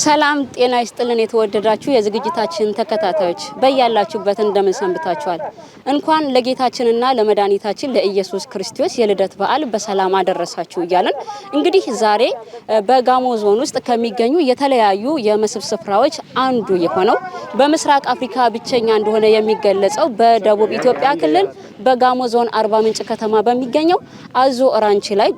ሰላም ጤና ይስጥልን። የተወደዳችሁ የዝግጅታችን ተከታታዮች፣ በያላችሁበት እንደምን ሰንብታችኋል? እንኳን ለጌታችንና ለመድኃኒታችን ለኢየሱስ ክርስቶስ የልደት በዓል በሰላም አደረሳችሁ እያለን እንግዲህ ዛሬ በጋሞ ዞን ውስጥ ከሚገኙ የተለያዩ የመስህብ ስፍራዎች አንዱ የሆነው፣ በምስራቅ አፍሪካ ብቸኛ እንደሆነ የሚገለጸው፣ በደቡብ ኢትዮጵያ ክልል በጋሞ ዞን አርባ ምንጭ ከተማ በሚገኘው አዞ ራንች ላይ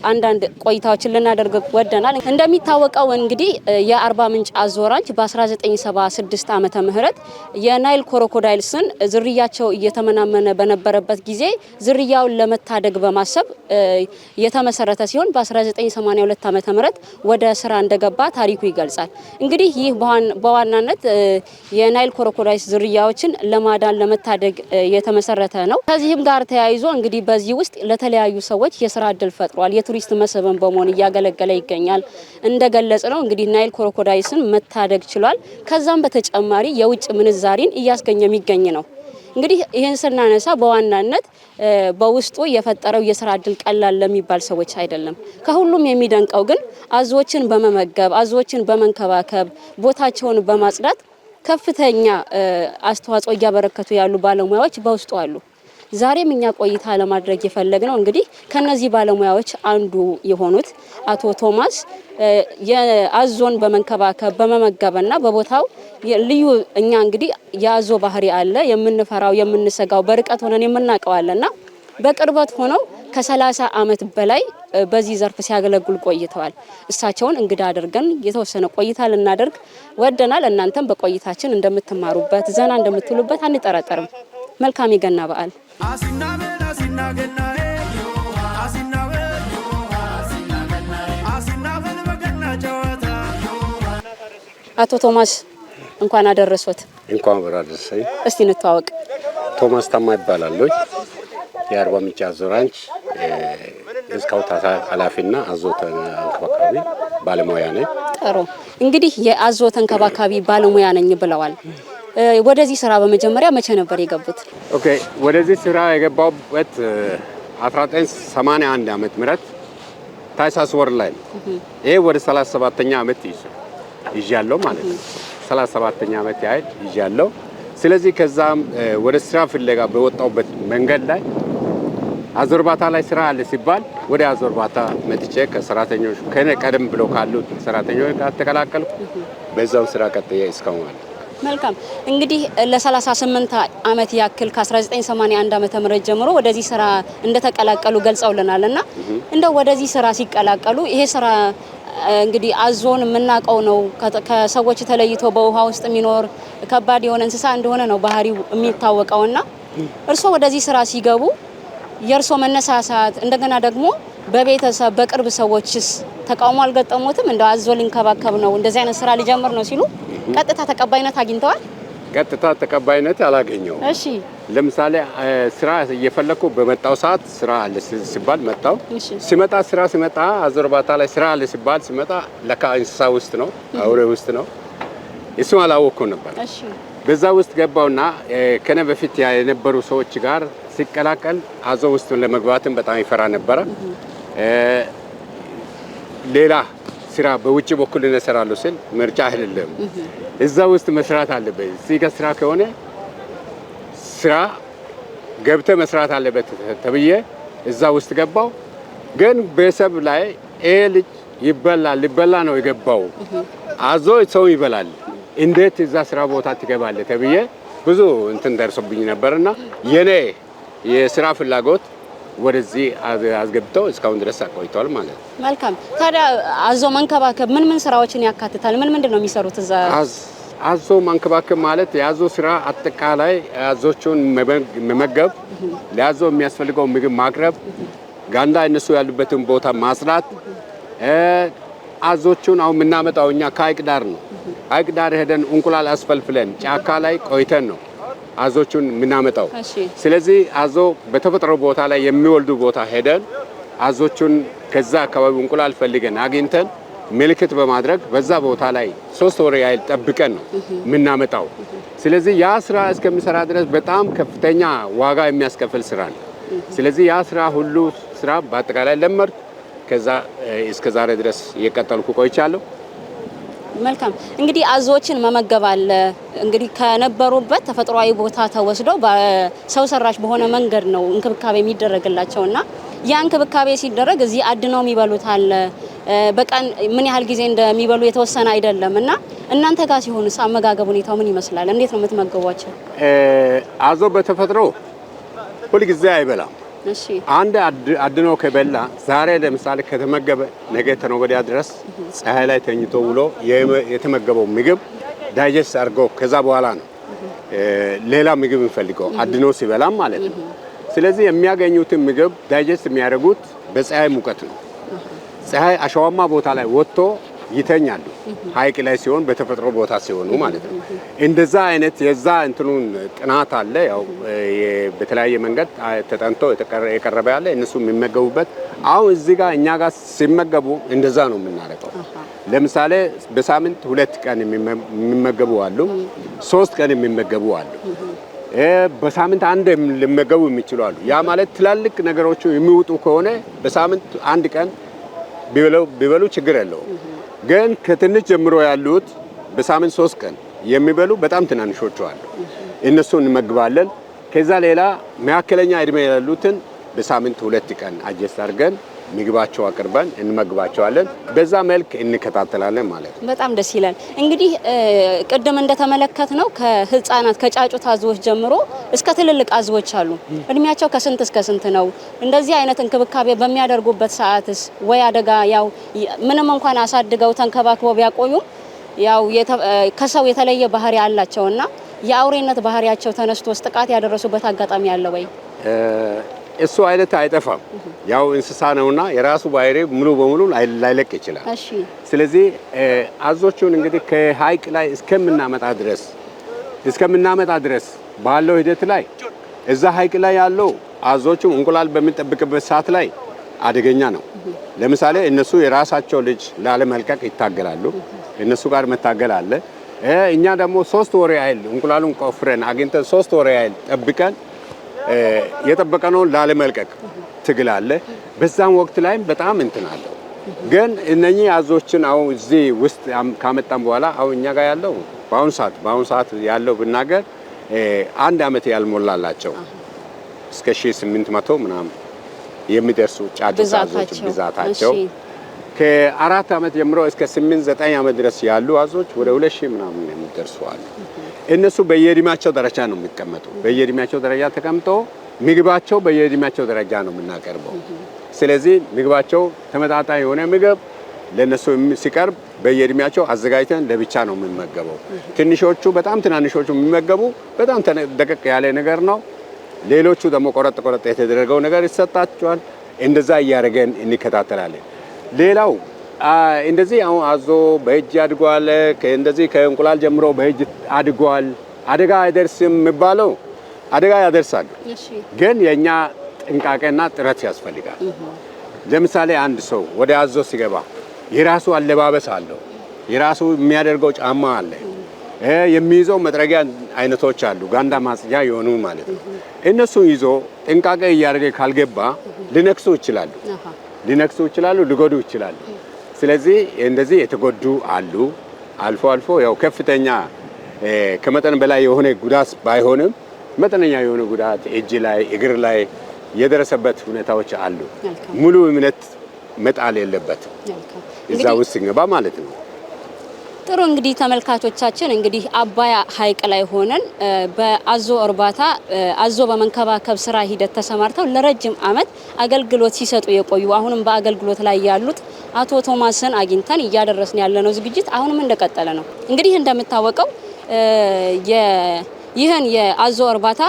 አንዳንድ ቆይታዎችን ልናደርግ ወደናል። እንደሚታወቀው እንግዲህ የአርባ ምንጭ አዞ ራንች በ1976 ዓመተ ምህረት የ Nile crocodiles ን ዝርያቸው እየተመናመነ በነበረበት ጊዜ ዝርያውን ለመታደግ በማሰብ የተመሰረተ ሲሆን፣ በ1982 ዓመተ ምህረት ወደ ስራ እንደገባ ታሪኩ ይገልጻል። እንግዲህ ይህ በዋናነት የ Nile crocodiles ዝርያዎችን ለማዳን፣ ለመታደግ የተመሰረተ ነው። ከዚህም ጋር ተያይዞ እንግዲህ በዚህ ውስጥ ለተለያዩ ሰዎች የስራ እድል ፈጥሯል። የቱሪስት መስህብን በመሆን እያገለገለ ይገኛል። እንደገለጽነው እንግዲህ Nile crocodiles ን መታደግ ችሏል። ከዛም በተጨማሪ የውጭ ምንዛሪን እያስገኘ የሚገኝ ነው። እንግዲህ ይህን ስናነሳ በዋናነት በውስጡ የፈጠረው የስራ እድል ቀላል ለሚባል ሰዎች አይደለም። ከሁሉም የሚደንቀው ግን አዞዎችን በመመገብ፣ አዞዎችን በመንከባከብ፣ ቦታቸውን በማጽዳት ከፍተኛ አስተዋጽኦ እያበረከቱ ያሉ ባለሙያዎች በውስጡ አሉ። ዛሬም እኛ ቆይታ ለማድረግ የፈለግነው እንግዲህ ከነዚህ ባለሙያዎች አንዱ የሆኑት አቶ ቶማስ የአዞን በመንከባከብ፣ በመመገብና በቦታው ልዩ፣ እኛ እንግዲህ የአዞ ባህሪ አለ፣ የምንፈራው፣ የምንሰጋው፣ በርቀት ሆነን የምናውቀው አለና፣ በቅርበት ሆነው ከ30 ዓመት በላይ በዚህ ዘርፍ ሲያገለግሉ ቆይተዋል። እሳቸውን እንግዳ አድርገን የተወሰነ ቆይታ ልናደርግ ወደናል። እናንተም በቆይታችን እንደምትማሩበት፣ ዘና እንደምትሉበት አንጠራጠርም። መልካም የገና በዓል። አሲና ገናዬ፣ አሲና በል፣ አሲና በል በገና ጨዋታ። አቶ ቶማስ፣ እንኳን አደረሶት። እንኳን አብሮ አደረሰኝ። እስቲ እንተዋወቅ። ቶማስ ታማ እባላለሁ። የአርባ ምንጭ አዞ ራንች የስካውት ኃላፊና አዞ ተንከባካቢ ባለሙያ ነኝ። ጥሩ፣ እንግዲህ የአዞ ተንከባካቢ ባለሙያ ነኝ ብለዋል። ወደዚህ ስራ በመጀመሪያ መቼ ነበር የገቡት? Okay፣ ወደዚህ ስራ የገባሁበት 1981 ዓመተ ምህረት ታህሳስ ወር ላይ ነው። ይሄ ወደ 37ኛ ዓመት ይዣለሁ ማለት ነው። 37ኛ ዓመት ያህል ይዣለሁ። ስለዚህ ከዛም ወደ ስራ ፍለጋ በወጣሁበት መንገድ ላይ አዞ እርባታ ላይ ስራ አለ ሲባል ወደ አዞ እርባታ መጥቼ ከሰራተኞች፣ ከኔ ቀደም ብሎ ካሉት ሰራተኞች ጋር ተቀላቀልኩ። በዛው ስራ ቀጥዬ እስካሁን አለ። መልካም፣ እንግዲህ ለ38 ዓመት ያክል ከ1981 ዓመተ ምህረት ጀምሮ ወደዚህ ስራ እንደተቀላቀሉ ገልጸውልናል። እና እንደው ወደዚህ ስራ ሲቀላቀሉ ይሄ ስራ እንግዲህ አዞን የምናውቀው ነው። ከሰዎች ተለይቶ በውሃ ውስጥ የሚኖር ከባድ የሆነ እንስሳ እንደሆነ ነው ባህሪው የሚታወቀውና፣ እርስዎ ወደዚህ ስራ ሲገቡ የእርስዎ መነሳሳት፣ እንደገና ደግሞ በቤተሰብ፣ በቅርብ ሰዎችስ ተቃውሞ አልገጠሞትም? እንደው አዞ ሊንከባከብ ነው፣ እንደዚህ አይነት ስራ ሊጀምር ነው ሲሉ ቀጥታ ተቀባይነት አግኝተዋል? ቀጥታ ተቀባይነት አላገኘሁም። ለምሳሌ ስራ እየፈለኩ በመጣው ሰዓት ስራ አለ ሲባል መጣው። ሲመጣ ስራ ሲመጣ አዞ እርባታ ላይ ስራ አለ ሲባል ሲመጣ ለካ እንስሳ ውስጥ ነው፣ አውሬ ውስጥ ነው። እሱም አላወቅኩም ነበር። በዛ ውስጥ ገባውና ከኔ በፊት የነበሩ ሰዎች ጋር ሲቀላቀል አዞ ውስጥ ለመግባትም በጣም ይፈራ ነበረ። ሌላ ስራ በውጭ በኩል እሰራለሁ ስል ምርጫ አይደለም፣ እዛ ውስጥ መስራት አለበት። እዚህ ጋር ስራ ከሆነ ስራ ገብተህ መስራት አለበት ተብዬ እዛ ውስጥ ገባው። ግን ቤተሰብ ላይ ይሄ ልጅ ይበላል፣ ሊበላ ነው የገባው፣ አዞ ሰው ይበላል፣ እንዴት እዛ ስራ ቦታ ትገባለህ ተብዬ ብዙ እንትን ደርሶብኝ ነበርና፣ የኔ የስራ ፍላጎት ወደዚህ አስገብተው እስካሁን ድረስ አቆይተዋል ማለት ነው። መልካም። ታዲያ አዞ መንከባከብ ምን ምን ስራዎችን ያካትታል? ምን ምንድን ነው የሚሰሩት እዛ? አዞ ማንከባከብ ማለት የአዞ ስራ አጠቃላይ አዞቹን መመገብ፣ ለአዞ የሚያስፈልገው ምግብ ማቅረብ፣ ጋንዳ እነሱ ያሉበትን ቦታ ማጽዳት። አዞቹን አሁን የምናመጣው እኛ ከሀይቅ ዳር ነው። ሀይቅ ዳር ሄደን እንቁላል አስፈልፍለን ጫካ ላይ ቆይተን ነው አዞቹን የምናመጣው። ስለዚህ አዞ በተፈጥሮ ቦታ ላይ የሚወልዱ ቦታ ሄደን አዞቹን ከዛ አካባቢ እንቁላል ፈልገን አግኝተን ምልክት በማድረግ በዛ ቦታ ላይ 3 ወር ያህል ጠብቀን ነው የምናመጣው። ስለዚህ ያ ስራ እስከሚሰራ ድረስ በጣም ከፍተኛ ዋጋ የሚያስከፍል ስራ ነው። ስለዚህ ያ ስራ ሁሉ ስራ በአጠቃላይ ለመድኩ። ከዛ እስከ ዛሬ ድረስ እየቀጠልኩ ቆይቻለሁ። መልካም፣ እንግዲህ አዞዎችን መመገብ አለ። እንግዲህ ከነበሩበት ተፈጥሯዊ ቦታ ተወስደው በሰው ሰራሽ በሆነ መንገድ ነው እንክብካቤ የሚደረግላቸውና ያ እንክብካቤ ሲደረግ እዚህ አድነው የሚበሉት አለ። በቀን ምን ያህል ጊዜ እንደሚበሉ የተወሰነ አይደለም እና እናንተ ጋር ሲሆንስ አመጋገብ ሁኔታው ምን ይመስላል? እንዴት ነው የምትመገቧቸው? አዞ በተፈጥሮ ሁልጊዜ አይበላም። አንድ አድኖ ከበላ፣ ዛሬ ለምሳሌ ከተመገበ ነገ ተነገ ወዲያ ድረስ ፀሐይ ላይ ተኝቶ ውሎ የተመገበው ምግብ digest አድርጎ ከዛ በኋላ ነው ሌላ ምግብ የሚፈልገው፣ አድኖ ሲበላም ማለት ነው። ስለዚህ የሚያገኙትን ምግብ digest የሚያደርጉት በፀሐይ ሙቀት ነው። ፀሐይ አሸዋማ ቦታ ላይ ወጥቶ ይተኛሉ። ሐይቅ ላይ ሲሆን፣ በተፈጥሮ ቦታ ሲሆኑ ማለት ነው። እንደዛ አይነት የዛ እንትኑን ጥናት አለ። ያው በተለያየ መንገድ ተጠንቶ የቀረበ ያለ እነሱ የሚመገቡበት፣ አሁን እዚህ ጋር እኛ ጋር ሲመገቡ እንደዛ ነው የምናደርገው። ለምሳሌ በሳምንት 2 ቀን የሚመገቡ አሉ፣ 3 ቀን የሚመገቡ አሉ። በሳምንት አንድ ሊመገቡ የሚችሉ አሉ። ያ ማለት ትላልቅ ነገሮቹ የሚውጡ ከሆነ በሳምንት አንድ ቀን ቢበሉ ችግር የለውም። ግን ከትንሽ ጀምሮ ያሉት በሳምንት 3 ቀን የሚበሉ በጣም ትናንሾቹ አሉ። እነሱን እንመግባለን። ከዛ ሌላ መካከለኛ እድሜ ያሉትን በሳምንት 2 ቀን adjust አድርገን ምግባቸው አቅርበን እንመግባቸዋለን። በዛ መልክ እንከታተላለን ማለት ነው። በጣም ደስ ይላል። እንግዲህ ቅድም እንደተመለከትነው ከህፃናት ከጫጩት አዞዎች ጀምሮ እስከ ትልልቅ አዞዎች አሉ። እድሜያቸው ከስንት እስከ ስንት ነው? እንደዚህ አይነት እንክብካቤ በሚያደርጉበት ሰዓትስ ወይ አደጋ፣ ያው ምንም እንኳን አሳድገው ተንከባክበው ቢያቆዩም ያው ከሰው የተለየ ባህሪ አላቸውና የአውሬነት ባህሪያቸው ተነስቶ ጥቃት ያደረሱበት አጋጣሚ አለ ወይ? እሱ አይነት አይጠፋም። ያው እንስሳ ነውና የራሱ ባህሪ ሙሉ በሙሉ ላይለቅ ይችላል። ስለዚህ አዞቹን እንግዲህ ከሀይቅ ላይ እስከምናመጣ ድረስ ባለው ሂደት ላይ እዛ ሀይቅ ላይ ያለው አዞቹ እንቁላል በሚጠብቅበት ሰዓት ላይ አደገኛ ነው። ለምሳሌ እነሱ የራሳቸው ልጅ ላለመልቀቅ ይታገላሉ። እነሱ ጋር መታገል አለ። እኛ ደግሞ 3 ወር ያህል እንቁላሉን ቆፍረን አግኝተን 3 ወር ያህል ጠብቀን የጠበቀነውን ላለመልቀቅ ትግል አለ። በዛም ወቅት ላይም በጣም እንትን አለው። ግን እነኚህ አዞችን አሁን እዚህ ውስጥ ካመጣን በኋላ አሁን እኛ ጋር ያለው በአሁኑ ሰዓት ያለው ብናገር 1 ዓመት ያልሞላላቸው እስከ 1800 ምናምን የሚደርሱ ጫጩት አዞች ብዛታቸው፣ ከ4 ዓመት ጀምሮ እስከ 8 9 ዓመት ድረስ ያሉ አዞች ወደ 2000 ምናምን የሚደርሱ አሉ። እነሱ በየእድሜያቸው ደረጃ ነው የሚቀመጡ። በየእድሜያቸው ደረጃ ተቀምጦ ምግባቸው በየእድሜያቸው ደረጃ ነው የምናቀርበው። ስለዚህ ምግባቸው ተመጣጣኝ የሆነ ምግብ ለነሱ ሲቀርብ በየእድሜያቸው አዘጋጅተን ለብቻ ነው የሚመገበው። ትንሾቹ፣ በጣም ትናንሾቹ የሚመገቡ በጣም ደቀቅ ያለ ነገር ነው። ሌሎቹ ደግሞ ቆረጥ ቆረጥ የተደረገው ነገር ይሰጣቸዋል። እንደዛ እያደረገን እንከታተላለን። ሌላው እንደዚህ አሁን አዞ በእጅ አድጓል፣ እንደዚህ ከእንቁላል ጀምሮ በእጅ አድጓል፣ አደጋ አይደርስም የሚባለው አደጋ ያደርሳሉ። ግን የእኛ ጥንቃቄና ጥረት ያስፈልጋል። ለምሳሌ አንድ ሰው ወደ አዞ ሲገባ የራሱ አለባበስ አለው፣ የራሱ የሚያደርገው ጫማ አለ፣ የሚይዘው መጥረጊያ አይነቶች አሉ፣ ጋንዳ ማጽጃ የሆኑ ማለት ነው። እነሱን ይዞ ጥንቃቄ እያደረገ ካልገባ ሊነክሱ ይችላሉ፣ ሊነክሱ ይችላሉ፣ ሊጎዱ ይችላሉ። ስለዚህ እንደዚህ የተጎዱ አሉ። አልፎ አልፎ ያው ከፍተኛ ከመጠን በላይ የሆነ ጉዳት ባይሆንም መጠነኛ የሆነ ጉዳት እጅ ላይ፣ እግር ላይ የደረሰበት ሁኔታዎች አሉ። ሙሉ እምነት መጣል የለበትም እዛ ውስጥ ሲገባ ማለት ነው። ጥሩ፣ እንግዲህ ተመልካቾቻችን፣ እንግዲህ አባያ ሐይቅ ላይ ሆነን በአዞ እርባታ፣ አዞ በመንከባከብ ስራ ሂደት ተሰማርተው ለረጅም ዓመት አገልግሎት ሲሰጡ የቆዩ፣ አሁንም በአገልግሎት ላይ ያሉት አቶ ቶማስን አግኝተን እያደረስን ያለነው ዝግጅት አሁንም እንደቀጠለ ነው። እንግዲህ እንደምታወቀው ይህን የአዞ እርባታ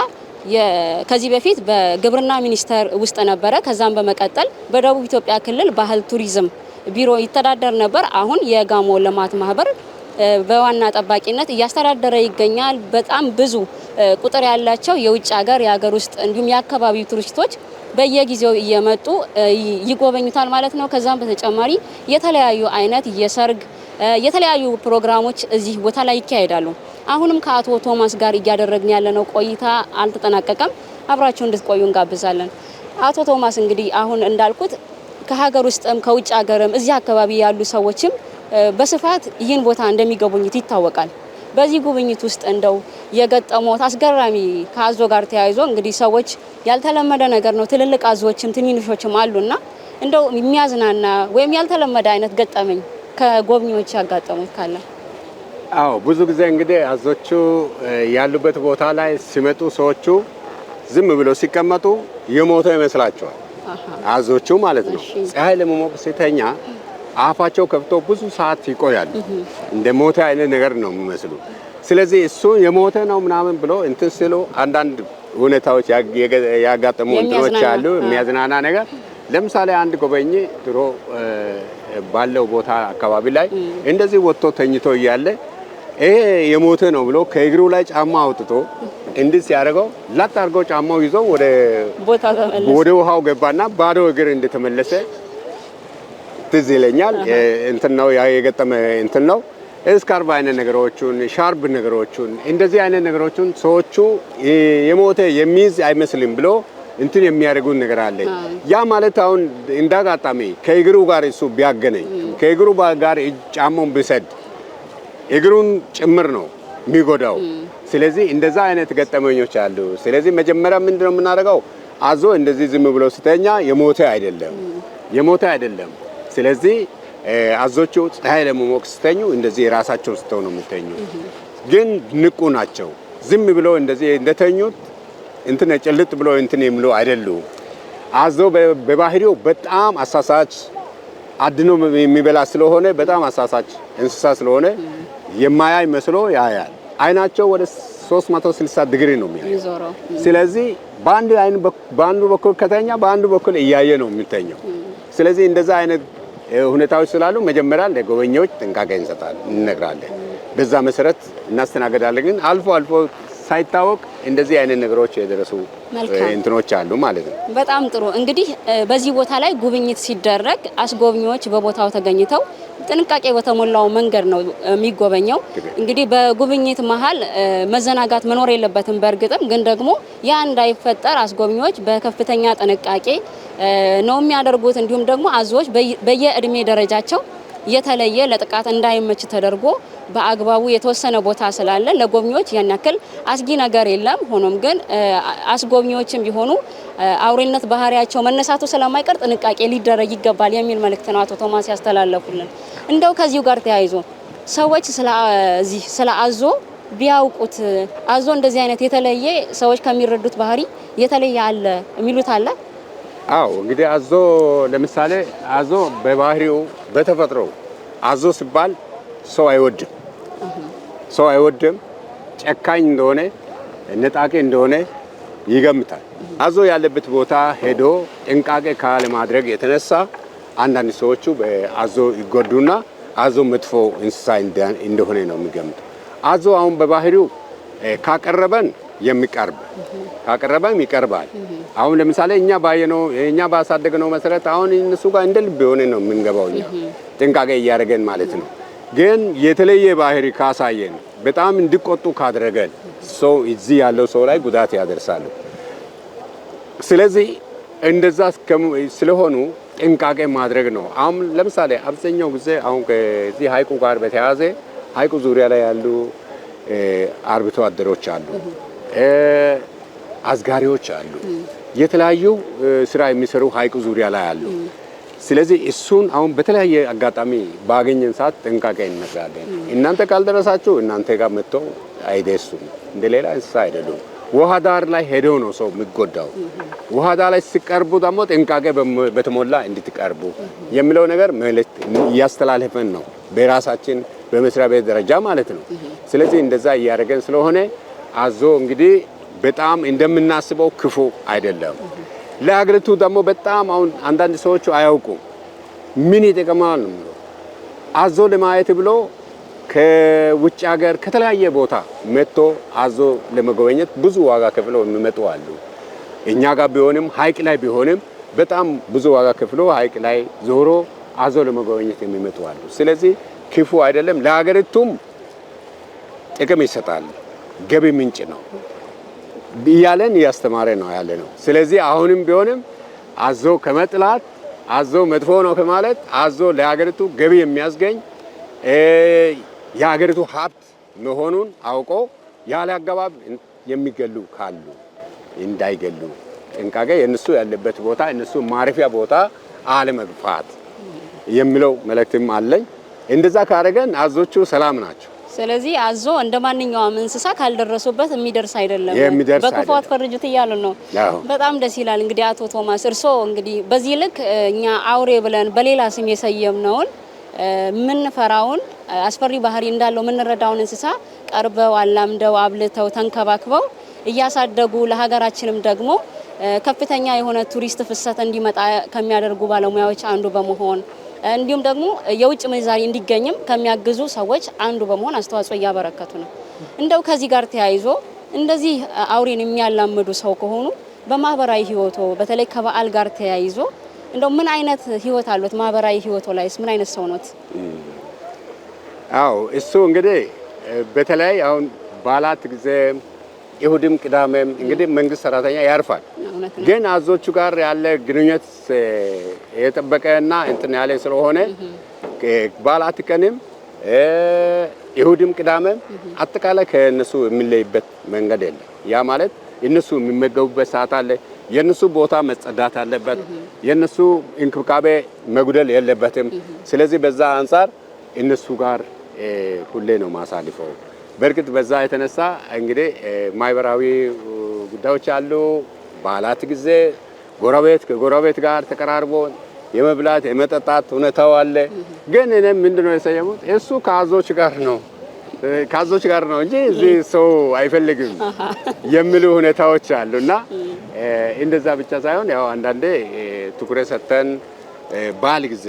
ከዚህ በፊት በግብርና ሚኒስቴር ውስጥ ነበረ። ከዛም በመቀጠል በደቡብ ኢትዮጵያ ክልል ባህል ቱሪዝም ቢሮ ይተዳደር ነበር። አሁን የጋሞ ልማት ማህበር በዋና ጠባቂነት እያስተዳደረ ይገኛል። በጣም ብዙ ቁጥር ያላቸው የውጭ ሀገር፣ የሀገር ውስጥ እንዲሁም የአካባቢው ቱሪስቶች በየጊዜው እየመጡ ይጎበኙታል ማለት ነው። ከዛም በተጨማሪ የተለያዩ አይነት የሰርግ፣ የተለያዩ ፕሮግራሞች እዚህ ቦታ ላይ ይካሄዳሉ። አሁንም ከአቶ ቶማስ ጋር እያደረግን ያለነው ቆይታ አልተጠናቀቀም። አብራችሁ እንድትቆዩ እንጋብዛለን። አቶ ቶማስ፣ እንግዲህ አሁን እንዳልኩት ከሀገር ውስጥም ከውጭ ሀገርም እዚህ አካባቢ ያሉ ሰዎችም በስፋት ይህን ቦታ እንደሚጎበኙት ይታወቃል። በዚህ ጉብኝት ውስጥ እንደው የገጠመዎት አስገራሚ ከአዞ ጋር ተያይዞ እንግዲህ ሰዎች ያልተለመደ ነገር ነው፣ ትልልቅ አዞዎችም ትንንሾችም አሉና እንደው የሚያዝናና ወይም ያልተለመደ አይነት ገጠመኝ ከጎብኚዎች ያጋጠሙት ካለ? አዎ፣ ብዙ ጊዜ እንግዲህ አዞቹ ያሉበት ቦታ ላይ ሲመጡ ሰዎቹ ዝም ብለው ሲቀመጡ የሞተ ይመስላቸዋል። አዞቹ ማለት ነው። ፀሐይ ለመሞቅ ሲተኛ አፋቸው ከፍቶ ብዙ ሰዓት ይቆያሉ። እንደ ሞተ አይነት ነገር ነው የሚመስሉ። ስለዚህ እሱ የሞተ ነው ምናምን ብሎ እንትን ሲሉ አንዳንድ ሁኔታዎች ያጋጠሙ እንትኖች አሉ፣ የሚያዝናና ነገር። ለምሳሌ አንድ ጎበኝ ድሮ ባለው ቦታ አካባቢ ላይ እንደዚህ ወጥቶ ተኝቶ እያለ ይሄ የሞተ ነው ብሎ ከእግሩ ላይ ጫማ አውጥቶ እንዲህ ሲያደርገው ላጥ አድርገው ጫማው ይዞ ወደ ውሃው ገባና ባዶ እግር እንደተመለሰ ትዝ ይለኛል። እንትን ነው ያ የገጠመ እንትን ነው። scarf አይነት ነገሮቹን፣ ሻርብ ነገሮቹን፣ እንደዚህ አይነት ነገሮቹን ሰዎቹ የሞተ የሚይዝ አይመስልም ብሎ እንትን የሚያደርጉት ነገር አለ። ያ ማለት አሁን እንዳጋጣሚ ከእግሩ ጋር እሱ ቢያገናኝ፣ ከእግሩ ጋር ጫማውን ቢሰድ እግሩን ጭምር ነው የሚጎዳው። ስለዚህ እንደዛ አይነት ገጠመኞች አሉ። ስለዚህ መጀመሪያ ምንድነው የምናደርገው? አዞ እንደዚህ ዝም ብሎ ስተኛ የሞተ አይደለም፣ የሞተ አይደለም። ስለዚህ አዞቹ ፀሐይ ለመሞቅ ስተኙ እንደዚህ የራሳቸው ስተው ነው የሚተኙ፣ ግን ንቁ ናቸው። ዝም ብሎ እንደዚህ እንደተኙት እንትን ጭልጥ ብሎ እንትን የሚሉ አይደሉም። አዞ በባህሪው በጣም አሳሳች፣ አድኖ የሚበላ ስለሆነ፣ በጣም አሳሳች እንስሳ ስለሆነ የማያይ መስሎ ያያል። አይናቸው ወደ 360 ዲግሪ ነው የሚያየው። ስለዚህ በአንድ አይን በአንዱ በኩል ከተኛ በአንዱ በኩል እያየ ነው የሚተኘው። ስለዚህ እንደዛ አይነት ሁኔታዎች ስላሉ መጀመሪያ ለጎበኞች ጥንቃቄ እንሰጣለን፣ እንነግራለን። በዛ መሰረት እናስተናግዳለን። ግን አልፎ አልፎ ሳይታወቅ እንደዚህ አይነት ነገሮች የደረሱ እንትኖች አሉ ማለት ነው። በጣም ጥሩ። እንግዲህ በዚህ ቦታ ላይ ጉብኝት ሲደረግ አስጎብኚዎች በቦታው ተገኝተው ጥንቃቄ በተሞላው መንገድ ነው የሚጎበኘው። እንግዲህ በጉብኝት መሀል መዘናጋት መኖር የለበትም። በእርግጥም ግን ደግሞ ያ እንዳይፈጠር አስጎብኚዎች በከፍተኛ ጥንቃቄ ነው የሚያደርጉት። እንዲሁም ደግሞ አዞዎች በየእድሜ ደረጃቸው የተለየ ለጥቃት እንዳይመች ተደርጎ በአግባቡ የተወሰነ ቦታ ስላለ ለጎብኚዎች ያን ያክል አስጊ ነገር የለም። ሆኖም ግን አስጎብኚዎችም ቢሆኑ አውሬነት ባህሪያቸው መነሳቱ ስለማይቀር ጥንቃቄ ሊደረግ ይገባል የሚል መልእክት ነው አቶ ቶማስ ያስተላለፉልን። እንደው ከዚሁ ጋር ተያይዞ ሰዎች ስለዚህ ስለ አዞ ቢያውቁት፣ አዞ እንደዚህ አይነት የተለየ ሰዎች ከሚረዱት ባህሪ የተለየ አለ የሚሉት አለ? አዎ፣ እንግዲህ አዞ ለምሳሌ አዞ በባህሪው በተፈጥሮ አዞ ሲባል ሰው አይወድም። ሰው አይወድም። ጨካኝ እንደሆነ፣ ነጣቂ እንደሆነ ይገምታል። አዞ ያለበት ቦታ ሄዶ ጥንቃቄ ካለማድረግ የተነሳ አንዳንድ ሰዎቹ በአዞ ይጎዱና አዞ መጥፎ እንስሳ እንደሆነ ነው የሚገምቱ። አዞ አሁን በባህሪው ካቀረበን የሚቀርብ፣ ካቀረበን ይቀርባል። አሁን ለምሳሌ እኛ ባየነው፣ እኛ ባሳደግነው መሰረት አሁን እነሱ ጋር እንደ ልብ የሆነ ነው የምንገባው እኛ ጥንቃቄ እያደረገን ማለት ነው። ግን የተለየ ባህሪ ካሳየን፣ በጣም እንዲቆጡ ካደረገን ሰው እዚህ ያለው ሰው ላይ ጉዳት ያደርሳሉ። ስለዚህ እንደዛ ስለሆኑ ጥንቃቄ ማድረግ ነው። አሁን ለምሳሌ አብዛኛው ጊዜ አሁን ከዚህ ሀይቁ ጋር በተያያዘ ሀይቁ ዙሪያ ላይ ያሉ አርብቶ አደሮች አሉ፣ አዝጋሪዎች አሉ፣ የተለያዩ ስራ የሚሰሩ ሀይቁ ዙሪያ ላይ አሉ። ስለዚህ እሱን አሁን በተለያየ አጋጣሚ ባገኘን ሰዓት ጥንቃቄ እንመክራለን። እናንተ ካልደረሳችሁ እናንተ ጋር መጥተው አይደርሱም። እንደ ሌላ እንስሳ አይደሉም። ውሃ ዳር ላይ ሄደው ነው ሰው የሚጎዳው። ውሃ ዳር ላይ ሲቀርቡ ደግሞ ጥንቃቄ በተሞላ እንድትቀርቡ የሚለው ነገር መልእክት እያስተላለፈን ነው፣ በራሳችን በመስሪያ ቤት ደረጃ ማለት ነው። ስለዚህ እንደዛ እያደረገን ስለሆነ አዞ እንግዲህ በጣም እንደምናስበው ክፉ አይደለም። ለሀገሪቱ ደግሞ በጣም አሁን አንዳንድ ሰዎቹ አያውቁም፣ ምን ይጠቅማል ነው የሚለው። አዞ ለማየት ብሎ ከውጭ ሀገር ከተለያየ ቦታ መጥቶ አዞ ለመጎብኘት ብዙ ዋጋ ከፍለው የሚመጡ አሉ። እኛ ጋር ቢሆንም ሀይቅ ላይ ቢሆንም በጣም ብዙ ዋጋ ከፍሎ ሀይቅ ላይ ዞሮ አዞ ለመጎብኘት የሚመጡ አሉ። ስለዚህ ክፉ አይደለም፣ ለሀገሪቱም ጥቅም ይሰጣል፣ ገቢ ምንጭ ነው እያለን እያስተማረ ነው ያለ ነው። ስለዚህ አሁንም ቢሆንም አዞ ከመጥላት፣ አዞ መጥፎ ነው ከማለት፣ አዞ ለሀገሪቱ ገቢ የሚያስገኝ የሀገሪቱ ሀብት መሆኑን አውቆ ያለ አገባብ የሚገሉ ካሉ እንዳይገሉ ጥንቃቄ፣ የእነሱ ያለበት ቦታ እነሱ ማረፊያ ቦታ አለመግፋት የሚለው መልእክትም አለኝ። እንደዛ ካደረገን አዞቹ ሰላም ናቸው። ስለዚህ አዞ እንደ ማንኛውም እንስሳ ካልደረሱበት የሚደርስ አይደለም፣ የሚደርስ በክፉ አይደለም። አትፈርጁት እያሉ ነው። አዎ። በጣም ደስ ይላል። እንግዲህ አቶ ቶማስ እርስዎ እንግዲህ በዚህ ልክ እኛ አውሬ ብለን በሌላ ስም የሰየምነውን የምንፈራውን አስፈሪ ባህሪ እንዳለው የምንረዳውን እንስሳ ቀርበው አላምደው አብልተው ተንከባክበው እያሳደጉ ለሀገራችንም ደግሞ ከፍተኛ የሆነ ቱሪስት ፍሰት እንዲመጣ ከሚያደርጉ ባለሙያዎች አንዱ በመሆን እንዲሁም ደግሞ የውጭ ምንዛሪ እንዲገኝም ከሚያግዙ ሰዎች አንዱ በመሆን አስተዋጽኦ እያበረከቱ ነው። እንደው ከዚህ ጋር ተያይዞ እንደዚህ አውሬን የሚያላምዱ ሰው ከሆኑ በማህበራዊ ህይወቶ በተለይ ከበዓል ጋር ተያይዞ እንደው ምን አይነት ህይወት አሉት? ማህበራዊ ህይወቶ ላይስ ምን አይነት ሰው ኖት? አዎ፣ እሱ እንግዲህ በተለይ አሁን በዓላት ጊዜ እሁድም ቅዳሜም እንግዲህ መንግስት ሰራተኛ ያርፋል። እውነት ነው። ግን አዞቹ ጋር ያለ ግንኙነት የጠበቀና እንትን ያለ ስለሆነ በዓላት ቀንም እሁድም ቅዳሜም አጠቃላይ ከእነሱ የሚለይበት መንገድ የለም። ያ ማለት እነሱ የሚመገቡበት ሰዓት አለ። የእነሱ ቦታ መጸዳት አለበት። የእነሱ እንክብካቤ መጉደል የለበትም። ስለዚህ በዛ አንጻር እነሱ ጋር ሁሌ ነው ማሳልፈው። በእርግጥ በዛ የተነሳ እንግዲህ ማህበራዊ ጉዳዮች አሉ። በዓላት ጊዜ ጎረቤት ከጎረቤት ጋር ተቀራርቦ የመብላት የመጠጣት ሁኔታው አለ። ግን እኔም ምንድነው የሰየሙት እሱ ከአዞች ጋር ነው እንጂ እዚህ ሰው አይፈልግም የሚሉ ሁኔታዎች አሉ። እና እንደዛ ብቻ ሳይሆን ያው አንዳንዴ ትኩረት ሰጥተን በዓል ጊዜ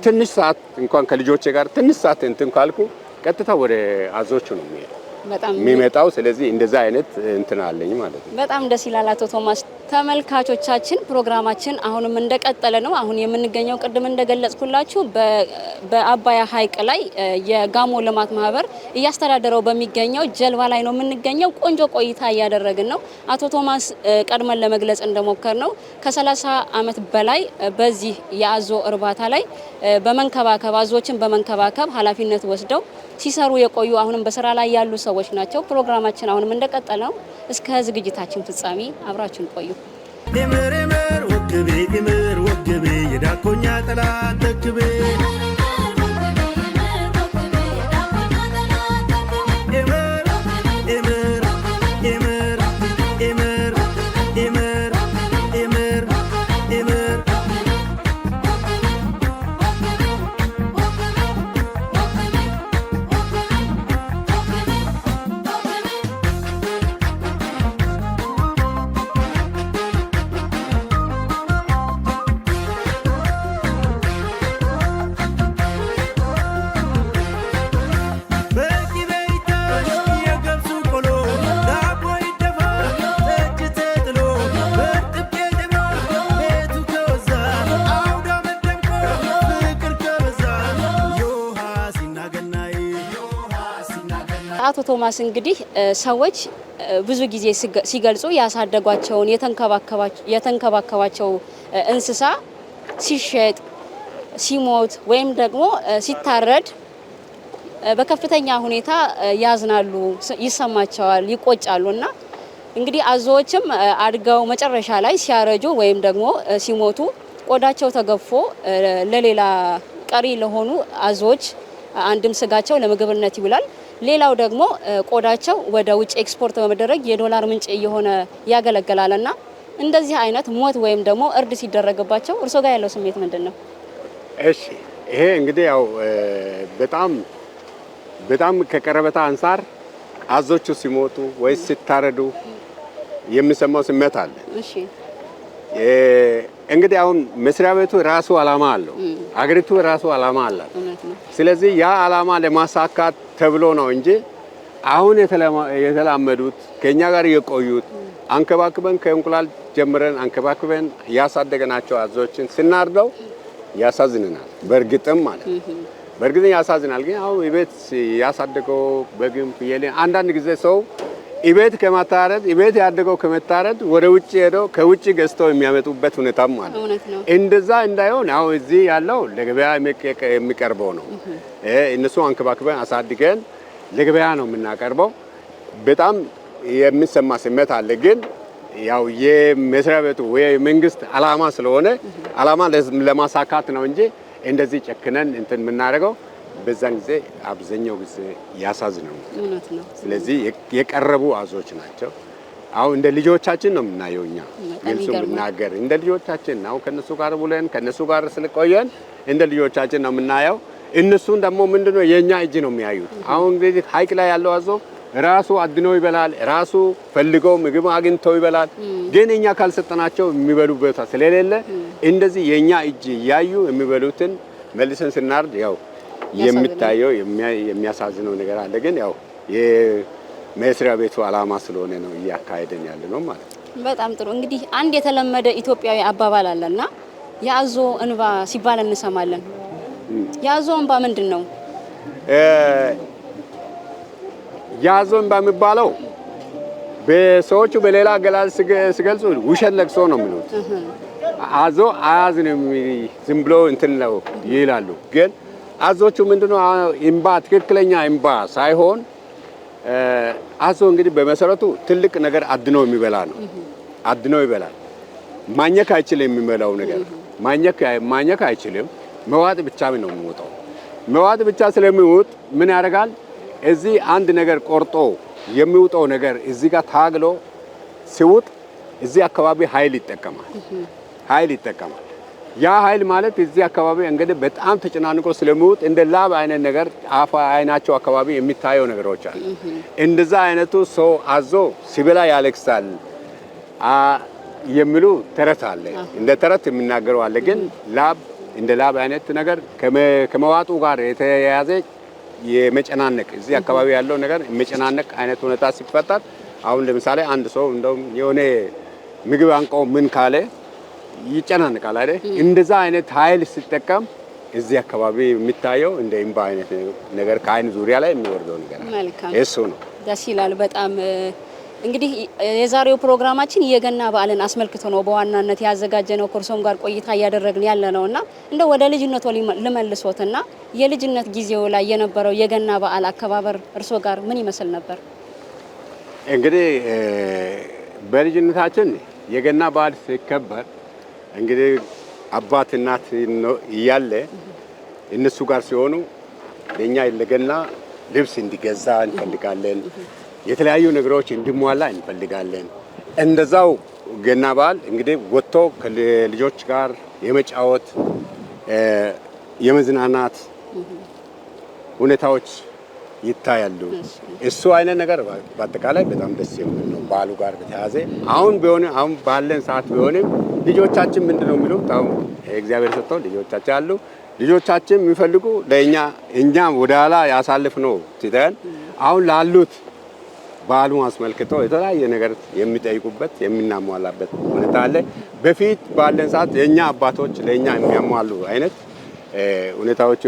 ትንሽ ሰዓት እንኳን ከልጆቼ ጋር ትንሽ ሰዓት እንትን ካልኩ ቀጥታ ወደ አዞቹ ነው የሚሄደው በጣም የሚመጣው። ስለዚህ እንደዛ አይነት እንትን አለኝ ማለት ነው። በጣም ደስ ይላል አቶ ቶማስ። ተመልካቾቻችን፣ ፕሮግራማችን አሁንም እንደቀጠለ ነው። አሁን የምንገኘው ቅድም እንደገለጽኩላችሁ በአባያ ሐይቅ ላይ የጋሞ ልማት ማህበር እያስተዳደረው በሚገኘው ጀልባ ላይ ነው የምንገኘው። ቆንጆ ቆይታ እያደረግን ነው። አቶ ቶማስ ቀድመን ለመግለጽ እንደሞከርነው ከ30 ዓመት በላይ በዚህ የአዞ እርባታ ላይ በመንከባከብ፣ አዞችን በመንከባከብ ኃላፊነት ወስደው ሲሰሩ የቆዩ፣ አሁንም በስራ ላይ ያሉ ሰዎች ናቸው። ፕሮግራማችን አሁንም እንደቀጠለ ነው። እስከ ዝግጅታችን ፍጻሜ አብራችሁን ቆዩ። ኤምር ኤምር ወግቤ ኤምር ወግቤ የዳኮኛ ጠላት ተክቤ ኤምር ኤምር ኤምር ኤምር ኤምር ኤምር ኤምር። በቅቤ ይታሽ የገብሱ ቆሎ፣ ዳቦ ይደፋ ጠጅ ተጥሎ፣ በእርጥብ ቄጠማ ቤቱ ከወዛ፣ አውደ ዓመት ደምቆ ፍቅር ከበዛ፣ ዮሃ ሲናገናይ። አቶ ቶማስ፣ እንግዲህ ሰዎች ብዙ ጊዜ ሲገልጹ ያሳደጓቸውን የተንከባከባቸው እንስሳ ሲሸጥ፣ ሲሞት ወይም ደግሞ ሲታረድ በከፍተኛ ሁኔታ ያዝናሉ፣ ይሰማቸዋል፣ ይቆጫሉ። እና እንግዲህ አዞዎችም አድገው መጨረሻ ላይ ሲያረጁ ወይም ደግሞ ሲሞቱ ቆዳቸው ተገፎ ለሌላ ቀሪ ለሆኑ አዞዎች አንድም ስጋቸው ለምግብነት ይውላል። ሌላው ደግሞ ቆዳቸው ወደ ውጭ ኤክስፖርት በመደረግ የዶላር ምንጭ እየሆነ ያገለግላል። እና እንደዚህ አይነት ሞት ወይም ደግሞ እርድ ሲደረግባቸው እርሶ ጋር ያለው ስሜት ምንድን ነው? እሺ፣ ይሄ እንግዲህ ያው በጣም በጣም ከቀረበታ አንጻር አዞቹ ሲሞቱ ወይስ ሲታረዱ የሚሰማው ስሜት አለ። እንግዲህ አሁን መስሪያ ቤቱ ራሱ ዓላማ አለው፣ አገሪቱ ራሱ ዓላማ አላት። እውነት ነው። ስለዚህ ያ ዓላማ ለማሳካት ተብሎ ነው እንጂ አሁን የተላመዱት፣ ከኛ ጋር የቆዩት፣ አንከባክበን ከእንቁላል ጀምረን አንከባክበን ያሳደገናቸው አዞችን ስናርደው ያሳዝነናል። በእርግጥም ማለት ነው። በእርግጥም ያሳዝናል። ግን አሁን ቤት ያሳደገው በግም ፍየልን አንዳንድ ጊዜ ሰው እቤት ከማታረድ፣ እቤት ያደገው ከመታረድ ወደ ውጭ ሄደው ከውጭ ገዝተው የሚያመጡበት ሁኔታም አለ። እውነት ነው። እንደዛ እንዳይሆን አሁን እዚህ ያለው ለገበያ የሚቀርበው ነው። እነሱ አንከባክበን አሳድገን ለገበያ ነው የምናቀርበው። በጣም የሚሰማ ስሜት አለ። ግን ያው የመስሪያ ቤቱ ወይ የመንግስት አላማ ስለሆነ አላማ ለማሳካት ነው እንጂ እንደዚህ ጨክነን እንትን የምናደርገው በዛን ጊዜ አብዛኛው ጊዜ ያሳዝነው። እውነት ነው። ስለዚህ የቀረቡ አዞች ናቸው። አሁን እንደ ልጆቻችን ነው የምናየው እኛ። በጣም ግልጹ ይገርማል። ብናገር እንደ ልጆቻችን አሁን ከነሱ ጋር ውለን ከነሱ ጋር ስለቆየን እንደ ልጆቻችን ነው የምናየው። እነሱን ደግሞ ምንድነው የኛ እጅ ነው የሚያዩት። አሁን እንግዲህ ሐይቅ ላይ ያለው አዞ ራሱ አድኖ ይበላል፣ ራሱ ፈልጎ ምግብ አግኝቶ ይበላል። ግን እኛ ካልሰጠናቸው የሚበሉበት ስለሌለ እንደዚህ የኛ እጅ እያዩ የሚበሉትን መልሰን ስናርድ ያው የሚታየው የሚያሳዝነው ነገር አለ። ግን ያው የመስሪያ ቤቱ አላማ ስለሆነ ነው እያካሄደን ያለ ነው ማለት ነው። በጣም ጥሩ። እንግዲህ አንድ የተለመደ ኢትዮጵያዊ አባባል አለና የአዞ እንባ ሲባል እንሰማለን። የአዞ እንባ ምንድን ነው? የአዞ እንባ የሚባለው በሰዎቹ በሌላ አገላለጽ ሲገልጹ ውሸት ለቅሶ ነው የሚሉት። አዞ አያዝንም ዝም ብሎ እንትን ነው ይላሉ። ግን አዞቹ ምንድነው እምባ ትክክለኛ እምባ ሳይሆን አዞ እንግዲህ በመሰረቱ ትልቅ ነገር አድኖ የሚበላ ነው። አድኖ ይበላል። ማኘክ አይችልም። የሚበላው ነገር ማኘክ አይችልም። መዋጥ ብቻ ነው የሚወጣው። መዋጥ ብቻ ስለሚውጥ ምን ያደርጋል? እዚህ አንድ ነገር ቆርጦ የሚውጠው ነገር እዚህ ጋር ታግሎ ሲውጥ እዚህ አካባቢ ኃይል ይጠቀማል። ኃይል ይጠቀማል። ያ ኃይል ማለት እዚህ አካባቢ እንግዲህ በጣም ተጨናንቆ ስለሚውጥ እንደ ላብ አይነት ነገር አፋ አይናቸው አካባቢ የሚታየው ነገሮች አሉ። እንደዛ አይነቱ ሰው አዞ ሲበላ ያለቅሳል የሚሉ ተረት አለ። እንደ ተረት የሚናገረው አለ። ግን ላብ እንደ ላብ አይነት ነገር ከመዋጡ ጋር የተያያዘ የመጨናነቅ እዚህ አካባቢ ያለው ነገር የመጨናነቅ አይነት ሁኔታ ሲፈጠር አሁን ለምሳሌ አንድ ሰው እንደውም የሆነ ምግብ አንቀው ምን ካለ ይጨናነቃል አይደል? እንደዛ አይነት ኃይል ሲጠቀም እዚህ አካባቢ የሚታየው እንደ እምባ አይነት ነገር ከአይን ዙሪያ ላይ የሚወርደው ነገር አለ። መልካም። እሱ ነው። ደስ ይላል በጣም። እንግዲህ የዛሬው ፕሮግራማችን የገና በዓልን አስመልክቶ ነው በዋናነት ያዘጋጀነው። ከእርሶም ጋር ቆይታ እያደረግን ያለ ነውና እንደው ወደ ልጅነቶ ልመልሶትና የልጅነት ጊዜው ላይ የነበረው የገና በዓል አከባበር እርሶ ጋር ምን ይመስል ነበር? እንግዲህ በልጅነታችን የገና በዓል ሲከበር እንግዲህ አባት እናት እያለ እነሱ ጋር ሲሆኑ ለኛ ለገና ልብስ እንዲገዛ እንፈልጋለን። የተለያዩ ነገሮች እንዲሟላ እንፈልጋለን። እንደዛው ገና በዓል እንግዲህ ወጥቶ ከልጆች ጋር የመጫወት የመዝናናት ሁኔታዎች ይታያሉ። እሱ አይነት ነገር በአጠቃላይ በጣም ደስ የሚል ነው። በዓሉ ጋር በተያያዘ አሁን ቢሆን አሁን ባለን ሰዓት ቢሆንም ልጆቻችን ምንድን ነው የሚሉት? አሁን እግዚአብሔር ሰጥተው ልጆቻችን አሉ። ልጆቻችን የሚፈልጉ ለእኛ እኛ ወደ ኋላ ያሳልፍ ነው ትተን አሁን ላሉት በዓሉን አስመልክቶ የተለያየ ነገር የሚጠይቁበት የምናሟላበት ሁኔታ አለ። በፊት ባለን ሰዓት የእኛ አባቶች ለእኛ የሚያሟሉ አይነት ሁኔታዎቹ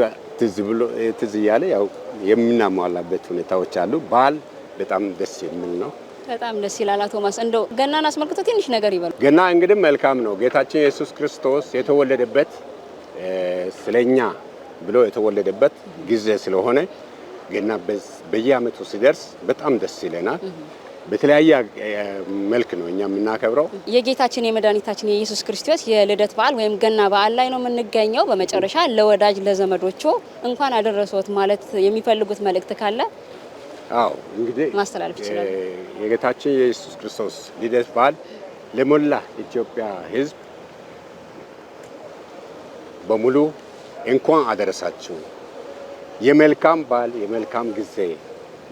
ትዝ እያለ ያው የምናሟላበት ሁኔታዎች አሉ። በዓል በጣም ደስ የሚል ነው። በጣም ደስ ይላል። አቶ ማስ እንደው ገናን አስመልክቶ ትንሽ ነገር ይበሉ። ገና እንግዲህ መልካም ነው። ጌታችን ኢየሱስ ክርስቶስ የተወለደበት ስለኛ ብሎ የተወለደበት ጊዜ ስለሆነ ገና በየዓመቱ ሲደርስ በጣም ደስ ይለናል። በተለያየ መልክ ነው እኛ የምናከብረው። የጌታችን የመድኃኒታችን የኢየሱስ ክርስቶስ የልደት በዓል ወይም ገና በዓል ላይ ነው የምንገኘው። በመጨረሻ ለወዳጅ ለዘመዶቹ እንኳን አደረሰዎት ማለት የሚፈልጉት መልእክት ካለ አዎ እንግዲህ ማስተላለፍ ይችላሉ። የጌታችን የኢየሱስ ክርስቶስ ልደት በዓል ለሞላ ኢትዮጵያ ሕዝብ በሙሉ እንኳን አደረሳችሁ። የመልካም በዓል የመልካም ጊዜ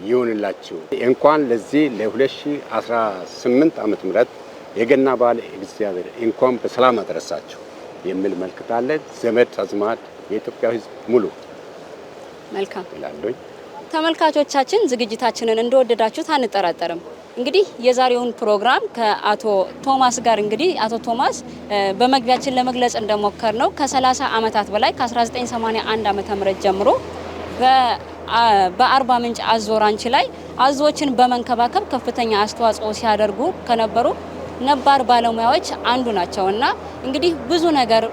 ይሁንላችሁ። እንኳን ለዚህ ለ2018 ዓመተ ምህረት የገና በዓል እግዚአብሔር እንኳን በሰላም አደረሳችሁ የሚል መልእክት አለ። ዘመድ አዝማድ የኢትዮጵያ ሕዝብ ሙሉ መልካም ይላሉኝ። ተመልካቾቻችን ዝግጅታችንን እንደወደዳችሁት አንጠራጠርም። እንግዲህ የዛሬውን ፕሮግራም ከአቶ ቶማስ ጋር እንግዲህ አቶ ቶማስ በመግቢያችን ለመግለጽ እንደሞከር ነው ከ30 ዓመታት በላይ ከ1981 ዓመተ ምህረት ጀምሮ በአርባ ምንጭ አዞ ranch ላይ አዞዎችን በመንከባከብ ከፍተኛ አስተዋጽኦ ሲያደርጉ ከነበሩ ነባር ባለሙያዎች አንዱ ናቸው እና እንግዲህ ብዙ ነገር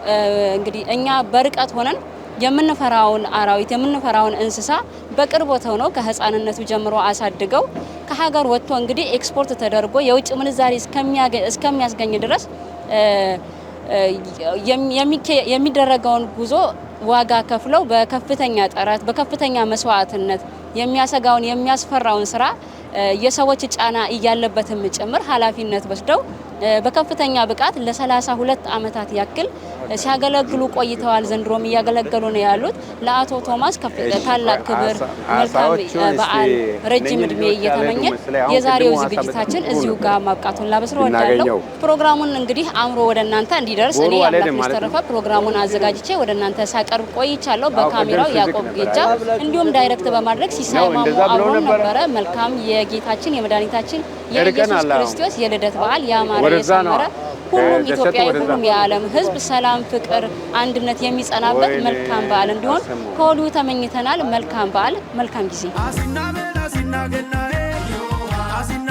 እንግዲህ እኛ በርቀት ሆነን የምንፈራውን አራዊት፣ የምንፈራውን እንስሳ በቅርበት ሆነው ከህፃንነቱ ጀምሮ አሳድገው ከሀገር ወጥቶ እንግዲህ ኤክስፖርት ተደርጎ የውጭ ምንዛሪ እስከሚያስገኝ ድረስ የሚደረገውን ጉዞ ዋጋ ከፍለው በከፍተኛ ጥረት፣ በከፍተኛ መስዋዕትነት የሚያሰጋውን የሚያስፈራውን ስራ የሰዎች ጫና እያለበትም ጭምር ኃላፊነት ወስደው በከፍተኛ ብቃት ለ32 ዓመታት ያክል ሲያገለግሉ ቆይተዋል። ዘንድሮም እያገለገሉ ነው ያሉት። ለአቶ ቶማስ ታላቅ ክብር፣ መልካም በዓል፣ ረጅም እድሜ እየተመኘን የዛሬው ዝግጅታችን እዚሁ ጋር ማብቃቱን ላበስር እወዳለሁ። ፕሮግራሙን እንግዲህ አምሮ ወደ እናንተ እንዲደርስ እኔ አምላክ ተረፈ ፕሮግራሙን አዘጋጅቼ ወደ እናንተ ሳቀርብ ቆይቻለሁ። በካሜራው ያዕቆብ ጌጃ እንዲሁም direct በማድረግ ሲሳይ ማሞ አብሮን ነበረ። መልካም የጌታችን የመድኃኒታችን የኢየሱስ ክርስቶስ የልደት በዓል ያማረ የሰመረ ሁሉም ኢትዮጵያዊ ሁሉም የዓለም ሕዝብ ሰላም፣ ፍቅር፣ አንድነት የሚጸናበት መልካም በዓል እንዲሆን ከወዲሁ ተመኝተናል። መልካም በዓል፣ መልካም ጊዜ። አሲና በል አሲና ገናዬ አሲና።